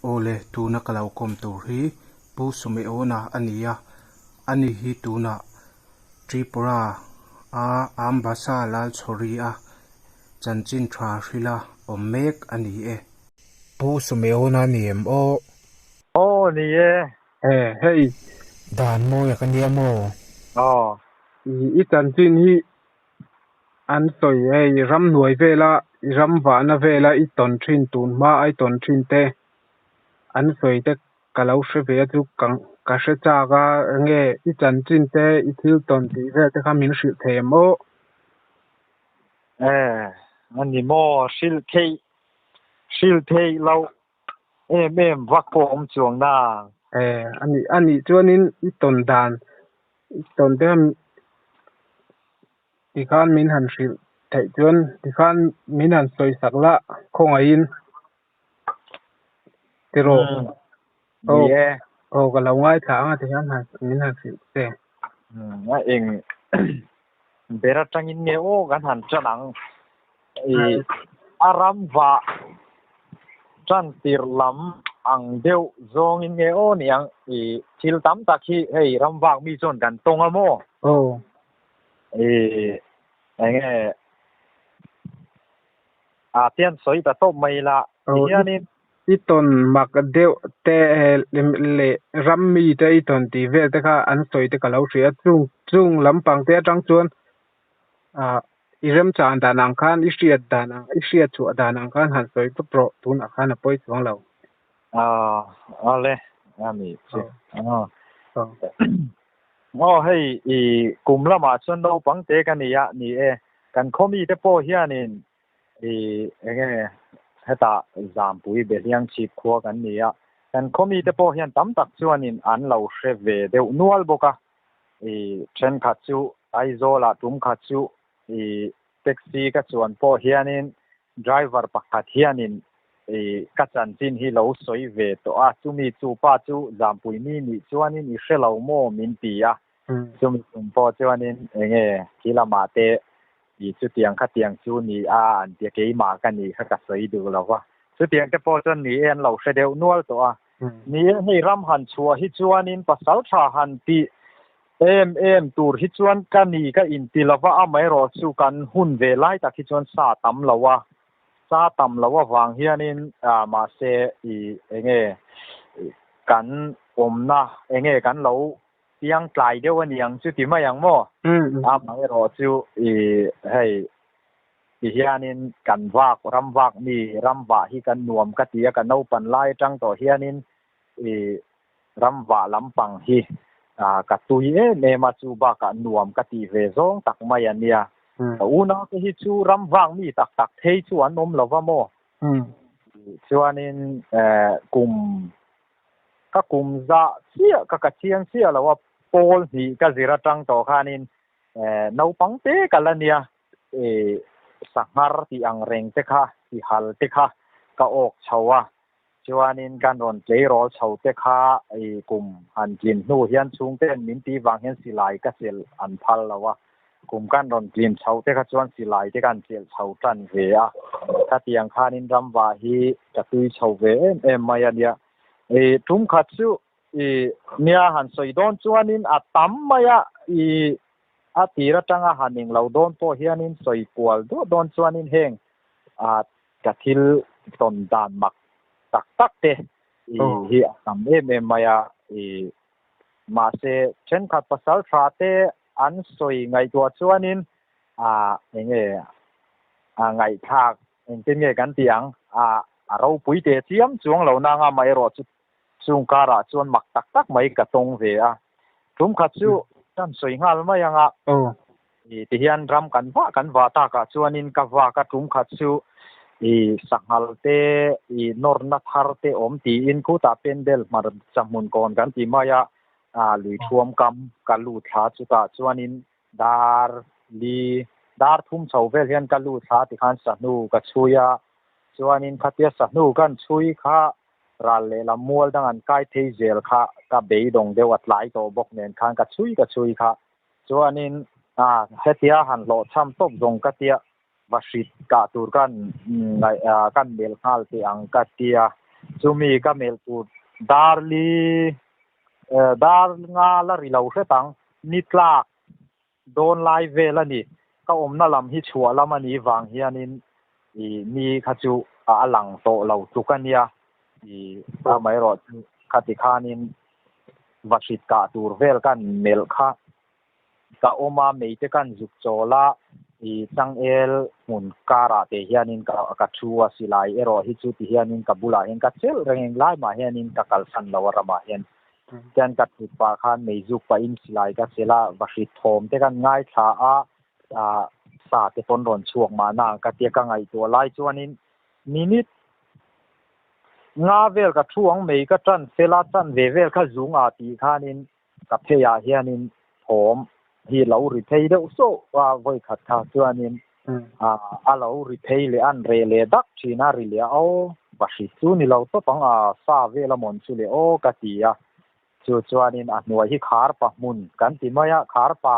Awle, tuna ka lo kawm tur hi Pu Sumeona a ni a, ani hi tunah Tripura a Ambassa Lalchhawri a chanchin tha hrila awm mek a ni e. Pu Sumeona ni em aw? Aw ni e. E, hei dan mawi a ka nia maw? Aw. I chanchin hi An sawi hei ramhnuai vela i ram vahna vela i tawn thin tun hma a i tawn thin te an sawi te ka lo hre ve a chu ka ka hre chak a enge i chanchin te i thil tawn tih vel te kha min hrilh thei em aw? E, a ni maw hrilh theih hrilh theih loh em em vak pawh awm chuang nang. E, a nih a nih chuanin i tawn dan i tawn te kha Tikhan min han hrilh theih chuan tikhan min han sawi sak la khawngaihin tiraw aw aw ka lo ngaithla ang a tikhan han min han hrilh che. A eng ber atangin nge aw kan han tan ang i a ram vah tan tirh lam ang deuh zawngin nge aw niang i thil tam tak hi hei ram vak mi chuan kan tawng a maw? Aw. I enge a tian sawi ta tawp mai ila tihianin I tawn mak deuh te leh ram mi te i tawn tih vel te kha an sawi te ka lo hria a, chung chung lampang te atang chuan ah i remchang dan ang khan i hriat dan ang i hriat chhuah dan ang khan han sawi tawp rawh tunah khan a pawi chuang lo. Ah ale a ni chu ah. Aw hei i kum lamah chuan naupang te ka ni a, ni e. Kan khaw mite pawh hianin i enge hetah Zampui Behliang chhip khua kan ni a, kan khaw mite pawh hian tam tak chuanin an lo hre ve deuh nual bawk a. I thenkhat chu Aizawlah tum khat chu i taxi ka chuan pawh hianin Driver pakhat hianin i ka chanchin hi lo sawi ve tawh a, chumi chu pa chu Zampui mi nih chuanin i hre lo maw min ti a, chumi tum pawh chuanin enge khi lamah te i chutiang khatiang chu ni a an tia keimah ka nih kha ka sawi duh lo va, chutiang te pawh chuan ni e an lo hre deuh nual tawh a, ni e hei ram han chhuah hi chuanin pasal tha han tih Em em tur hi chuan ka ni ka inti lo va, amaherawh chu kan hun ve lai tak hi chuan sa tam lo a, sa tam lo avang hianin mahse i enge kan awmna enge kan lo piang tlai deuh a ni ang chu ti mai ang maw? Amaherawh chu i hei ti hianin kan vak ram vak mi ram vah hi kan nuam ka ti a, ka naupan lai atang tawh hianin i ram vah lampang hi ka tui em em a, chu bakah nuam ka tih ve zawng tak mai a nia. Ka unaute hi chu ram vak mi tak tak phei chu an awm lo va maw? Chuanin kum ka kum zah chiah ka ka chiang chiah lo a, pawl hnih ka zir atang tawh khanin naupang te ka la nia. Sanghar tih ang reng te kha, tihal te kha ka awk chho a, Chuanin kan rawn tleirawl chho te kha i kum han tlin hnu hian chhungte'n min tih vang hian silai ka chelh an phal lo a, kum kan rawn tlin chho te kha chuan silai te kan chelh chho tan ve a, khatiang khanin ramva hi ka tui chho ve em em mai a nia. I tum khat chu i nia han sawi dawn chuanin a tam mai a, i a tir atanga han englo dawn pawh hianin sawi kual duah dawn chuanin heng a Ka thil tawn dan mak tak tak te i hi a tam em em mai a, i mahse thenkhat pasal tha te an sawi ngaihtuah chuanin a enge a ngaihthlak engtin nge kan tih ang a a ropui teh chiam chuang lo nang a amaherawh chu chung karah chuan mak tak tak mai ka tawng ve a, tumkhat chu kan sawi nghal mai ang a. I tihian ram kan vah kan vah takah chuanin ka vak a tum khat chu i sanghal te i nawrna thar te awm tiin khutah pendel hmar chahmun kawn kan ti mai a, ah lui thuam kam ka lut thla chutah chuanin dar li dar thum chho vel hian ka lut thla tikhan sahnu ka chhui a, chuanin khatia sahnu kan chhui kha ral lehlam mual dang an kai phei zel kha ka beidawng deuh a tlai tawh bawk nen khan ka chhui ka chhui kha. Chuanin a hetia han hlawhchham tawp zawng ka tia va hrit kah tur kan ngaih kan mel nghal teh ang ka tia. Chumi ka melh tur dar li dar nga la ri lo hret ang, ni tlak dawn lai vel a ni. Ka awmna lam hi chhuah lam a nih vang hianin ih ni kha chu a lang tawh lo tluk a nia. Ih amaherawh chu khati khanin vahrit kah tur vel kan melh kha ka awm a, meite kan zuk chawl a, ih changel hmun karah te hianin ka ka thu a, silai erawh hi chu ti hianin ka bulah hian ka chelh reng englai mah hianin ka kalsan lo a ramah hian. Chuan ka thut pah khan meizuk pahin silai ka chelh a, vahrit thawm te kan ngaithla a, ah sa te pawn rawn chhuak mahna ka tia ka ngaihtuah lai chuanin minute nga vel ka thu ang mei ka tan fel a, chan ve vel kha zung ah tih khanin ka pheiah hianin thawm hi lo ri phei deuh sawh a, vawi khat kha chuanin a lo ri phei leh a, an reh leh dak thin a, ri leh a aw vahrit chu ni lo tawp ang a, sa vel a mawn chu leh aw ka ti a, chu chuanin a hnuai hi khar pa hmun kan ti mai a, khar pa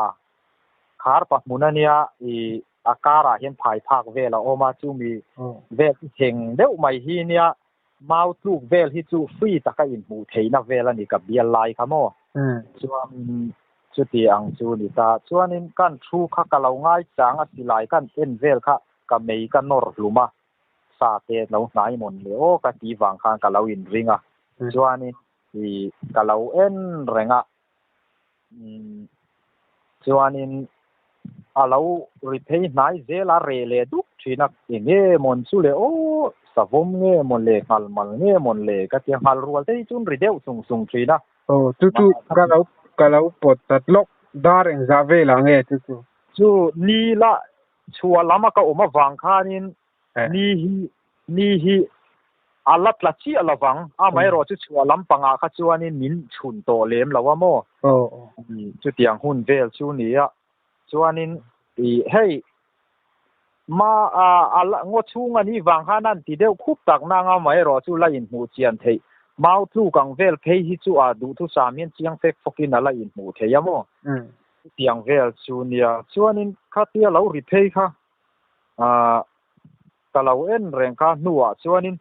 khar pa hmun a nia ih a karah hian phai phak vel a awm a, chumi vel chu theng deuh mai hi nia Mau tluk vel hi chu free taka inhmuh theihna vel a ni ka bial lai kha maw? Chuanin chuti ang chu ni ta. Chuanin kan thu kha ka lo ngai chang a silai kan en vel kha ka mei ka nawr hlum a, sa te lo hnai mawn le aw ka tih vang khan ka lo inring a. Chuanin ih ka lo en reng a, Chuanin a lo ri phei hnai zel a, reh leh duk thin a, eng nge mawn chu le aw, savawm nge mawn le, nghal mal nge mawn le ka ti a, nghal rual te hi chuan ri deuh sung sung thin a. Aw, chu chu ka lo ka lo pawt chat lawk, dar engzah velah nge chu chu? Chu ni la chhuah lam a ka awm avang khanin Ni hi ni hi a la tla chiah lo vang, amaherawh chu chhuah lampangah kha chuanin min chhun tawh lem lo a maw? Chutiang hun vel chu ni a, chuanin ih hei ma a la ngaw chhung a nih vang khan an ti deuh khup tak nang a, amaherawh chu la inhmuh chian theih. Mau tluk ang vel phei hi chu a duhthusam hian chiang fek fawkin a la inhmuh thei a maw? Chutiang vel chu nia, chuanin khatia lo ri phei kha Ahh ka lo en reng kha hnuah chuanin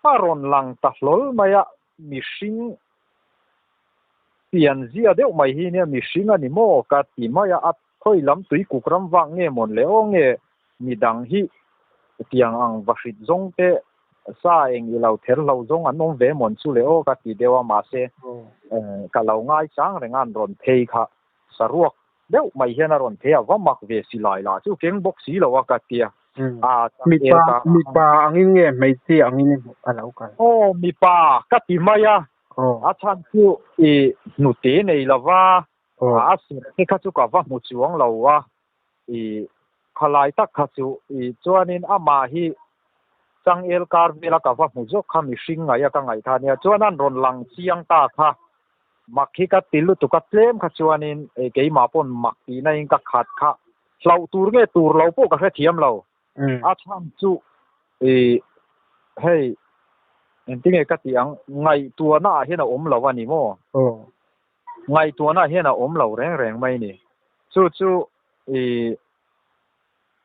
a rawn lang ta hlawl mai a, mihring pian zia deuh mai hi nia mihring a ni maw ka ti mai a, a khawi lam tui kuk ram vak nge mawn le aw nge midang hi tiang ang va hrit zawng te sa eng i lo ther hlo zawng an awm ve mawn chu le aw ka ti deuh a mahse ka lo ngaichang reng a an rawn phei kha saruak deuh mai hian a rawn phei a, va mak ve si lai lah chu keng bawk si lo a ka tia. A mipa mipa angin nge hmeichhia angin i hmuh a lo kal? Aw mipa ka ti mai a, a chhan chu i hnute nei lo va, a serh te kha chu ka va hmu chuang lo a, i khalai tak kha chu i chuanin amah hi changel kar vela ka va hmu zawk kha mihring ngaih a ka ngaih kha nia, chuan an rawn lang chiang ta kha. Mak hi ka ti lutuk a, tlem kha chuanin keimah pawn mak tihna in ka khat kha hlauh tur nge tur lo pawh ka hrethiam lo. A chhan chu ih hei engtinge ka tih ang ngaihtuahna ah hian a awm lo a ni maw? Ngaihtuahna ah hian a awm lo reng reng mai ni. Chu chu ih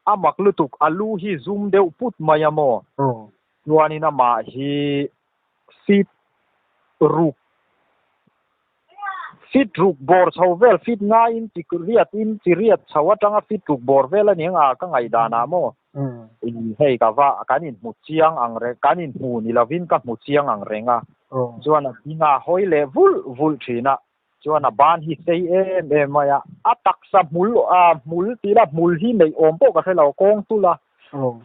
a mak lutuk a lu hi zum deuh put mai a maw? Chuanin amah hi Feet ruk feet ruk bawr chho vel feet ngaiin chi riat in chi riat chho atanga feet ruk bawr vel a ni ang a ka ngaihdan ah maw hei ka va kan inhmu chiang ang reng kan inhmu ni lovin ka hmu chiang ang reng a chuan a ding a hawi leh vulh vulh thin a chuan a ban hi sei em em mai a a taksa hmul a hmul tih la hmul hi neih awm pawh ka hre lo kawng tul a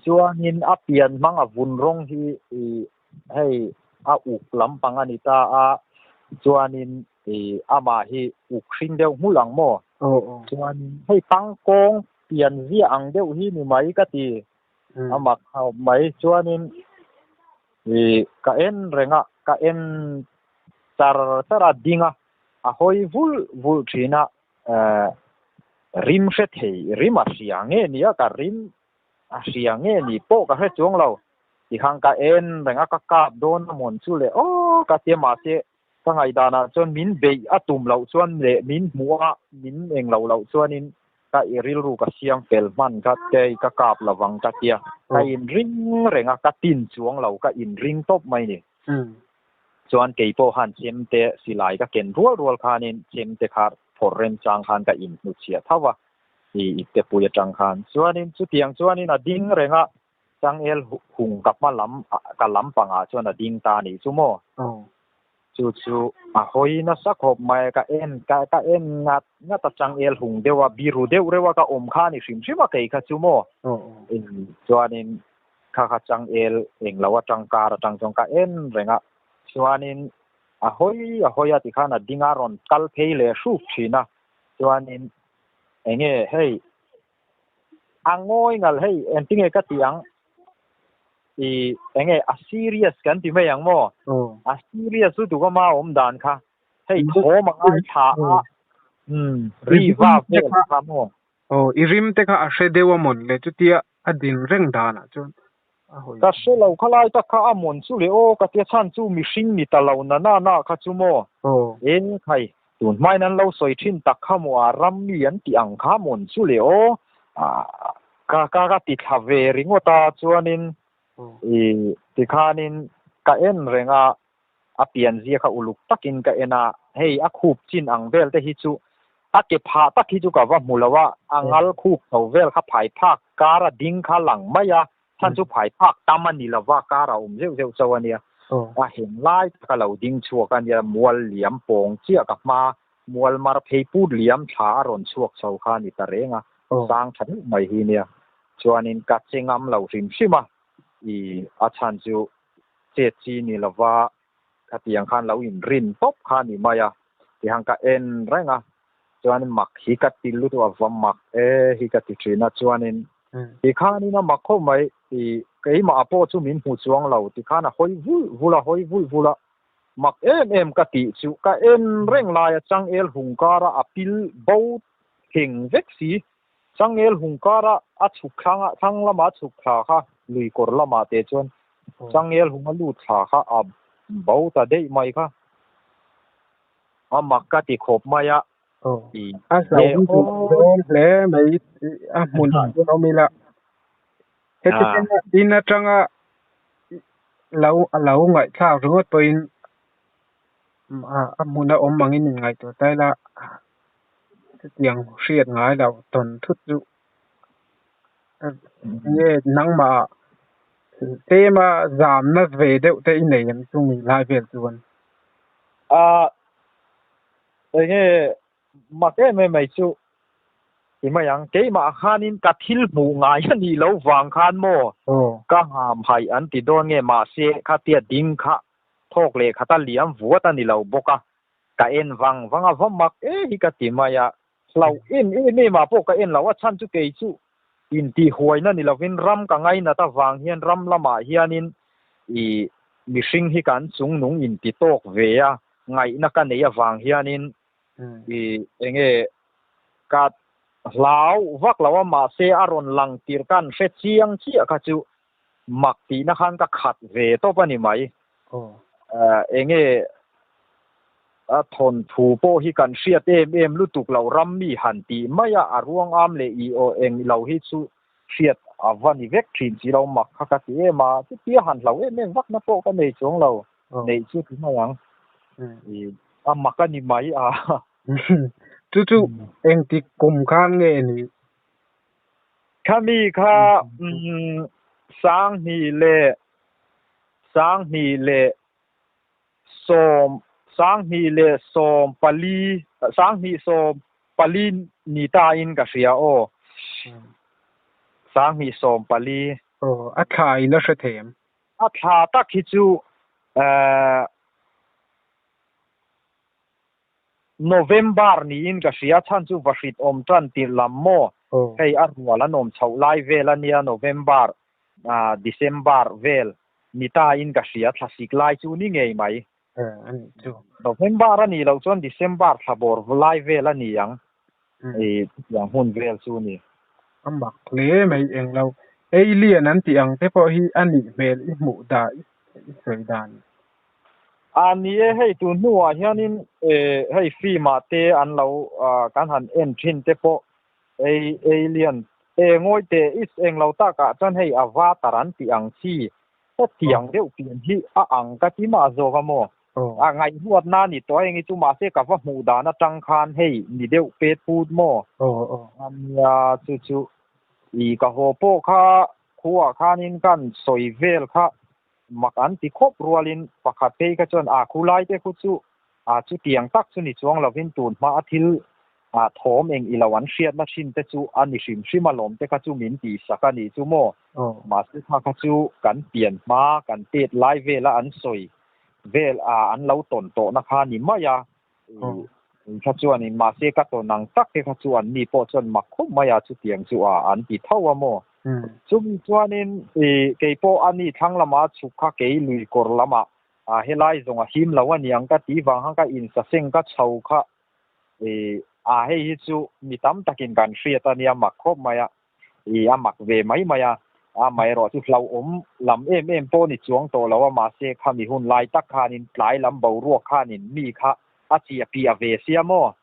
chuanin a pian hmang a vun rawng hi ih hei a uk lampang a ni ta a chuanin ih amah hi uk hring deuh hmul ang maw chuanin hei tangkawng pian ziah ang deuh hi ni mai ka ti a mak khawp mai chuanin ih ka en reng a ka en char char a ding a a hawi vulh vulh thin a eh rim hre thei rim a hria nge nia ka rim a hria nge ni pawh ka hre chuang lo tikhan ka en reng a ka kap dawn a mawn chu le aw ka tia mahse ka ngaihdanah chuan min beih a tum loh chuan leh min hmuh a min eng loh loh chuanin ka i rilru ka siam fel hman kha te ka kap lovang ka tia ka inring reng a ka tin chuang lo ka inring tawp mai ni. Chuan kei pawh khan chemte silai ka ken rual rual khanin chemte kha phawrh remchang khan ka inhnuchhiah tho a, i iptepui atang khan. Chuanin chutiang chuanin a ding reng a, changel hung ka hma lam ka lam pangah chuan a ding ta a nih chu maw? Chu chu a hawi nasa khawp mai a, ka en ka ka en ngat ngat a changel hung deuh a, biru deuh reuh a ka awm kha a ni hrim hrim a kei kha chu maw? Chuanin Kha kha changel eng lo atang kar atang chuan ka en reng a, chuanin a hawi a hawi a tikhan a ding a rawn kal phei leh hruk thin a, chuanin enge hei a ngawi ngal hei engtinge ka tih ang i enge a serious kan ti mai ang maw a serious lutuk a ma awm dan kha hei thawm a ngaithla a ri va vel kha maw. Aw, i rim te kha a hre deuh a mawn le chutia a din reng danah chuan a hawi. Ka hre lo kha lai tak kha a mawn chu le aw ka tia chhan chu mihring ni ta lo na na na kha chu maw. Aw. Eng khai, tun hmain an lo sawi thin tak kha maw a ram mi an tih ang kha mawn chu le aw ka ka ka ti thla ve ringawt a chuanin i tikhanin ka en reng a a pianzia kha uluk takin ka en a, hei a khup chin ang vel te hi chu a ke phah tak hi chu ka va hmu lo a, a ngal khup tho vel kha phai phak kar a ding kha lang mai a, chhan chu phai phak tam a ni lo va, kar a awm zeuh zeuh chauh a nia, a heng lai tak a lo ding chhuak a nia, mual liam pawng chiah ka hma, mual mar phei put liam thla a rawn chhuak chho kha a ni ta reng a, sang tha deuh mai hi nia, chuanin ka che ngam lo hrim hrim a, i a chhan chu chet chi ni lova khatiang khan lo inrin tawp kha a ni mai a, tiang ka en reng a, chuanin mak hi ka ti lutuk a, va mak e hi ka ti thin a, chuanin tikhanin a mak khawp mai, i keimah pawh chu min hmu chuang lo, tikhan a hawi vul vul a, hawi vul vul a, mak em em ka tih chu ka en reng lai a, changel hung kara a pil bo theng vek si, Changel hung kara a chhuk thlang a, thlang lama a chhuk thla kha lui kawr lamah te chuan changel hung a lut thla kha a bo ta daih mai kha. A mak ka ti khawp mai a. Aw, a hlauhawm dawn hle mai a hmunah chuan awm ila. Heti changa in atanga lo a lo ngaihthlak ringawt pawhin a hmuna awm angin inngaihtuah ta ila. Chutiang hriat ngai lo tawn thut chu nge nangmah tlema zamna ve deuh te i nei em chumi lai vel chuan? Ahh enge mak em em mai chu ti mai ang keimah khanin ka thil hmuh ngai a nih loh vang khan maw ka ham haih an ti dawn nge mahse khatia ding kha thawk leh khata liam vuat a ni lo bawk a. Ka en vang vang a, va mak e hi ka ti mai a, hlauh em em em ah pawh ka en lo a, chhan chu kei chu intihhuaina ni lovin ram ka ngainat avang hian ram lamah hianin i mihring hi kan chungnung inti tawk ve a, ngaihna ka neih avang hianin i enge ka hlau vak lo a, mahse a rawn lang tir ka an hre chiang chiah kha chu mak tihna khan ka khat ve tawp a ni mai. Enge a thawnthu pawh hi kan hriat em em lutuk lo ram mi han tih mai a, a ruang am leh i aw eng lo hi chu hriat a va ni vek thin si lo mak kha ka ti em a, chutia han hlau em em vakna pawh ka nei chuang lo, neih chu ti mai ang. A mak a ni mai a. Chu chu engtik kum khan nge ni? Khami kha sanghnih leh sanghnih leh sawm sanghnih leh sawm pali sanghnih sawm pali ni ta in ka hria aw sanghnih sawm pali. Aw a thla in a hre thei em? A thla tak hi chu eh. November niin ka hria, chhan chu vahrit awm tan tirh lam maw? Hei a rual an awm chhoh lai vel a nia, November, December vel ni ta in ka hria, thlasik lai chu ni ngei mai. November a nih loh chuan December thla bawr lai vel a ni ang, chutiang hun vel chu ni. A mak hle mai eng lo, alien an tih ang te pawh hi a nih hmel i hmuh dah i sawi dan. A ni e, hei tun hnuah hianin hei film ah te an lo kan han en thin te pawh ei alien e ngawi teh is eng lo takah chuan hei avatar an tih ang chi Hetiang deuh pian hi a ang ka ti mah zawk a maw? A ngaihruatna a ni tawh a, eng hi chu mahse ka va hmuh dan atang khan hei ni deuh pet put maw? Ania chu chu i ka haw pawh kha khuaah khanin kan sawi vel kha mak an ti khawp rualin pakhat phei kha chuan a khulai te khu chu a chutiang tak chu ni chuang lovin tun hma a thil a thawm eng ilo an hriatna thin te chu a ni hrim hrim a lawm te kha chu min tihsak a nih chu maw? Mahse kha kha chu kan pian hma kan tet lai vela an sawi vel a an lo tawn tawhna kha ni mai a kha chuanin mahse ka tawn ang tak te kha chu an ni pawh chuan mak khawp mai a chutiang chu a an ti tho a maw? Chumi chuanin keipawh a ni thlang lama chhuk kha kei lui kawr lamah helai zawng a him lo a niang ka tih vang khan ka insaseng ka chho kha I a hei hi chu mi tam takin kan hriat a nia mak khawp mai a, i a mak ve mai mai a, amaherawh chu hlauhawm lam em em pawh ni chuang tawh lo a, mahse khami hun lai tak khanin tlai lam boruak khanin mi kha a chiah piah ve sia maw?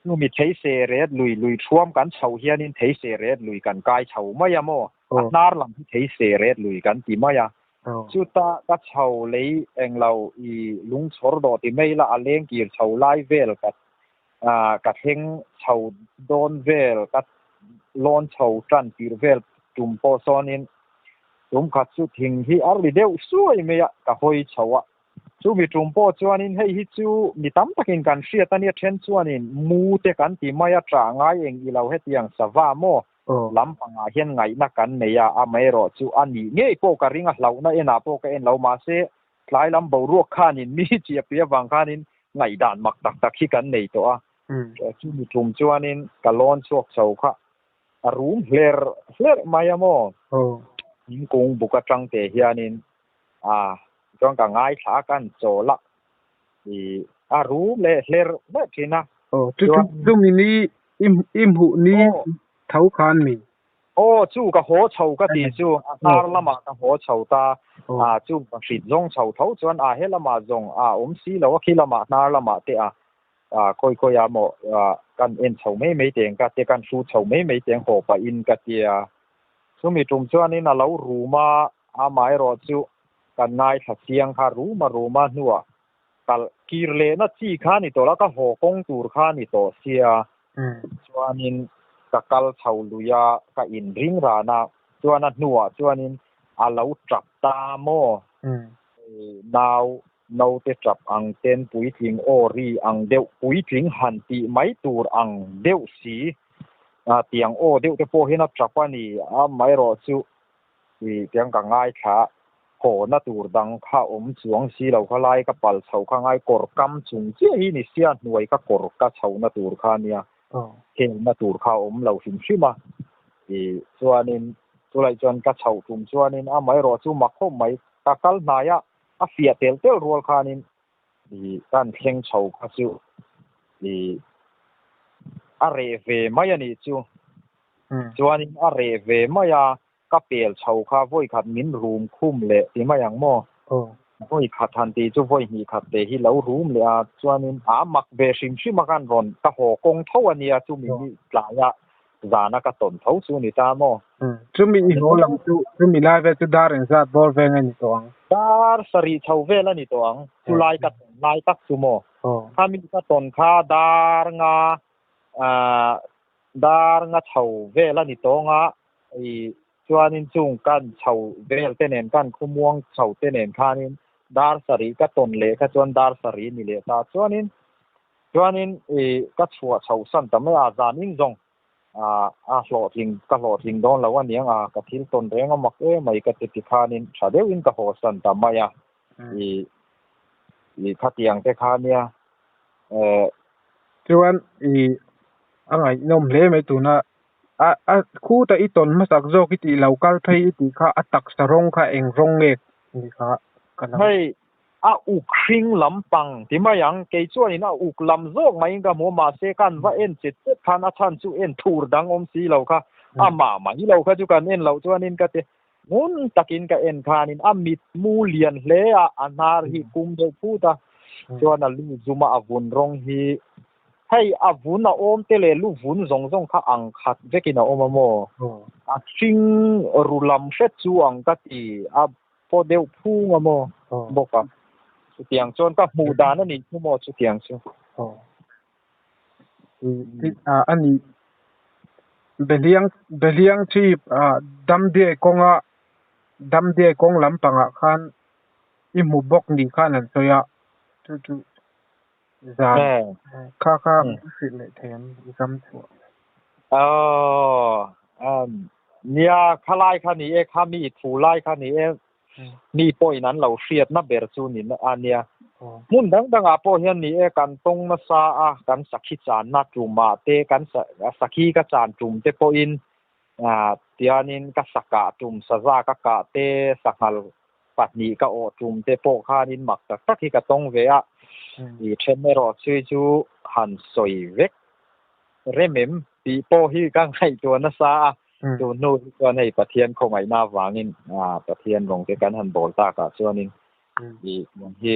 Chu mi theise ret lui lui thuam kan chhoh hianin theise ret lui kan kai chho mai a maw? A hnar lam hi theise ret lui kan ti mai a, Chuta ka chho lei englo i lungchhawr dawh ti mai la a leng kir chho lai vel ka ka thleng chho dawn vel ka lawn chho tan tir vel tum pawh sawnin tum khat chu thing hi a ri deuh suai mai a ka hawi chho a. Chumi tum pawh chuanin hei hi chu mi tam takin kan hriat a nia then chuanin mu te kan ti mai a tah ngai eng ilo hetiang sava maw Lampangah hian ngaihna kan nei a, amaherawh chu a nih ngei pawh ka ring a, hlauhna enah pawh ka en lo, mahse tlai lam boruak khanin mi chiahpui avang khanin ngaihdan mak tak tak hi kan nei tawh a, chumi tum chuanin ka lawn chhuak chho kha a rum hler hler mai a maw? Thingkung buk atang te hianin a chuan ka ngaithla a, kan chawl a, i a rum leh hler hler thin a. Aw chu chu chumi ni i i hmuh ni tho khan mi. Aw chu ka haw chho ka ti chu a hnar lamah ka haw chho ta a chu ka hrit zawng chho tho chuan a he lamah zawng a awm si lo a khi lamah hnar lamah te a khawi khawi a maw kan en chho mai mai teng ka te kan hru chho mai mai teng haw pahin ka tia chumi tum chuanin a lo rum a amaherawh chu Kan ngaithla chiang kha ruma ruma hnuah kal kir lehna chi kha ni tawh la, ka haw kawng tur kha ni tawh sia. Chuanin ka kal chho lui a, ka inring ran a, chuan a hnuah chuanin a lo tap ta maw? Nau naute tap ang ten puitling aw ri ang deuh, puitling han tih mai tur ang deuh si, tiang aw deuh te pawh hian a tap a ni, amaherawh chu I tiang ka ngaithla hawna tur dang kha awm chuang si lo kha lai ka pal chho kha ngai kawr kam chung chiah hi ni sia hnuai ka kawr ka chhohna tur kha nia khelna tur kha awm lo hrim hrim a i chuanin chulai chuan ka chhoh tum chuanin amaherawh chu mak khawp mai ka kal hnai a a fiah tel tel rual khanin i kan thleng chho kha chu i a reh ve mai a nih chu. Chuanin a reh ve mai a, ka pel chho kha vawi khat min rum khum leh ti mai ang maw? Vawi khat han tih chu vawi hnih khat te hi lo rum leh a, chuanin a mak ve hrim hrim a khan rawn ka haw kawng tho a nia, chumi ni tlaia zana ka tawn tho chu ni ta maw? Chumi i haw lam chu, chumi lai vel chu dar engzat bawr veng a ni tawh ang? Dar sarih chho vel a ni tawh ang, chu lai ka tawn lai tak chu maw? Khami ka tawn kha dar nga Dar nga chho vel a ni tawng a, i chuanin chung kan chho vel te nen kan khawmuang chho te nen khanin dar sarih ka tawn leh kha chuan dar sarih ni leh ta chuanin chuanin i ka chhuah chho san ta mai a, zanin zawng a hlawhtling ka hlawhtling dawn lo a niang a, ka thil tawn reng a mak em mai ka ti ti khanin tha deuhin ka haw san ta mai a, i i khatiang te kha nia Chuan i a ngaihnawm hle mai tuna a a khuta i tawn hmasak zawk i tih lo kal phei i tih kha a taksa rawng kha eng rawng nge ni kha ka lo. Hei a uk hring lampang ti mai ang kei chuanin a uk lam zawk maiin ka hmu a mahse kan va en chet chet khan a chhan chu en thur dang awm si lo kha a mah mai lo kha chu kan en loh chuanin ka ti ngun takin ka en khanin a mit mu lian hle a, a hnar hi kum deuh phut a, chuan a lu zum a, a vun rawng hi hei a vun a awm te leh lu vun zawng zawng kha ang khat vekin a awm a maw? A hring ru lam hret chu ang ka ti a. paw deuh phung a maw bawk a. Chutiang chuan ka hmuh dan a nih chu maw chutiang chu. A ni Behliang Behliang chhip Damdiai kawnga Damdiai kawng lampangah khan i hmu bawk ni khan an sawi a, chu chu zan kha kha min hrilh leh thei an i ram chhuah. Aw, nia khalai kha ni e, kha mi thu lai kha ni e, mi pawhin an lo hriatna ber chu ni a nia. Hmun dang dangah pawh hian ni e kan tawng nasa a, kan sakhi channa tumah te, kan sakhi ka chan tum te pawhin tianin ka sakah tum saza ka kah te, sanghal pahnih ka awh tum te pawh khanin mak tak tak hi ka tawng ve a. I then erawh chui chu han sawi vek rem em tih pawh hi ka ngaihtuah nasa a. Tun hnu hi chuan hei Pathian khawngaihna avangin Pathian rawng te kan han bawl takah chuanin i hi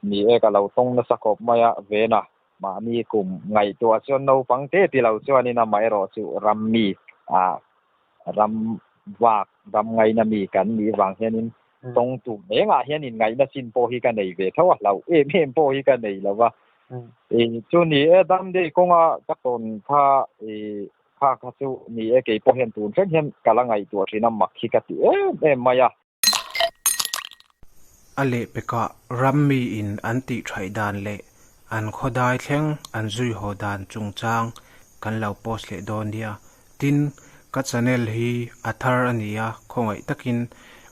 ni e ka lo tawng nasa khawp mai a vena mahni kum ngaihtuah chuan naupang te ti lo chuanin amaherawh chu ram mi ram vak ram ngaina mi kan nih vang hianin tawng tur rengah hian inngaihna chin pawh hi ka nei ve tho a hlauh em em pawh hi ka nei lo va chu ni e damdei kawnga ka tawn kha i Kha kha chu ni e, kei pawh hian tun thleng hian ka la ngaihtuah thin a, mak hi ka ti em em mai a. A lehpekah ram miin an tih thaih dan leh an khawdai thleng an zui haw dan chungchang kan lo post leh dawn nia. Tin, ka channel hi a thar a ni a, khawngaih takin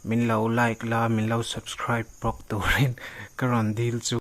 min lo like la, min lo subscribe bawk turin ka rawn dil chu.